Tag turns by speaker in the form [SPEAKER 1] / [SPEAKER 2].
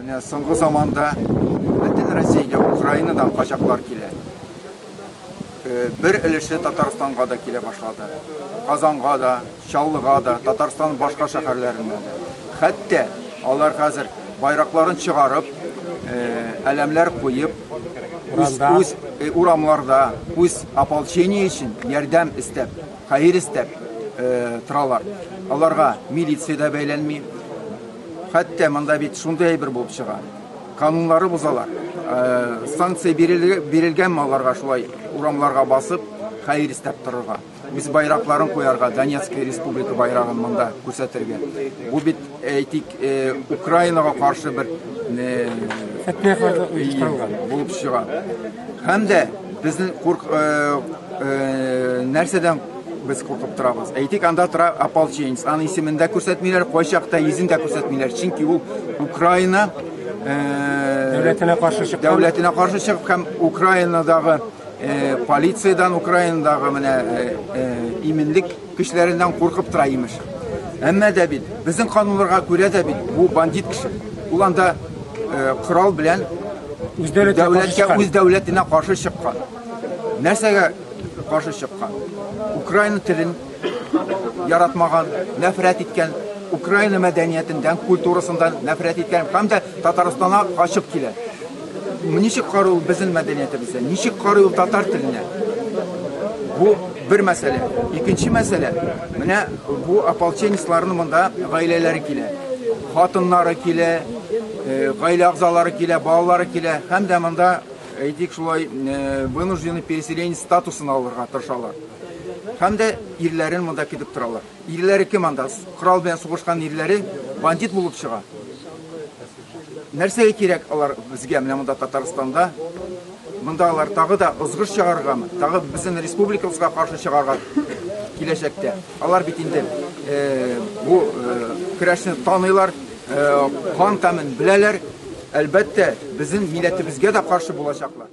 [SPEAKER 1] Менә соңгы заманда бөтен Россиягә Украинадан качаклар килә. Бер өлеше Татарстанга да килә башлады. Казанга да, Чаллыга да, Татарстанның башка шәһәрләренә дә. Хәтта алар хәзер байракларын чыгарып, әләмләр куеп, үз урамларда үз ополчение өчен ярдәм эстәп, хәер эстәп торалар. Аларга милиция дә бәйләнми. Хәтта монда бит шундый әйбер булып чыга. Кануннары бозалар. Санкция бирелгәнме аларга шулай урамларга басып, хәер истәп торырга? Үз байракларын куярга, Донецкая республика байрагын монда күрсәтергә. Бу бит, әйтик, Украинага каршы бер
[SPEAKER 2] фетнә оештырылган
[SPEAKER 1] булып чыга. Һәм дә безнең нәрсәдән без куркып торабыз? Әйтик, анда тора ополченец. Аның исемен дә күрсәтмиләр, кайчакта йөзен дә күрсәтмиләр. Чөнки ул Украина
[SPEAKER 2] дәүләтенә каршы чыккан.
[SPEAKER 1] Дәүләтенә каршы чыгып һәм Украинадагы полициядән, Украинадагы менә иминлек көчләреннән куркып тора имеш. Әмма дә бит безнең кануннарга күрә дә бит бу бандит кеше. Ул анда корал белән
[SPEAKER 2] үз дәүләткә,
[SPEAKER 1] үз дәүләтенә каршы чыккан. Нәрсәгә каршы чыккан? Украина телен яратмаган, нәфрәт иткән, Украина мәдәниятеннән, культурасыннан нәфрәт иткән һәм дә Татарстанга качып килә. Ничек карый ул безнең мәдәниятебезгә? Ничек карый ул татар теленә? Бу бер мәсьәлә. Икенче мәсьәлә, менә бу ополченецларның монда гаиләләре килә. Хатыннары килә, гаилә әгъзалары килә, балалары килә һәм дә монда, әйтик шулай, вынужденный переселенец статусын алырга тырышалар. Һәм дә ирләрен монда китеп торалар. Ирләре кем анда? Корал белән сугышкан ирләре бандит булып чыга. Нәрсәгә кирәк алар безгә менә монда Татарстанда? Монда алар тагы да ызгыш чыгаргамы? Тагы безнең республикабызга каршы чыгарга киләчәктә. Алар бит инде бу көрәшне таныйлар, кан тәмен беләләр. Әлбәттә, безнең милләтебезгә дә каршы булачаклар.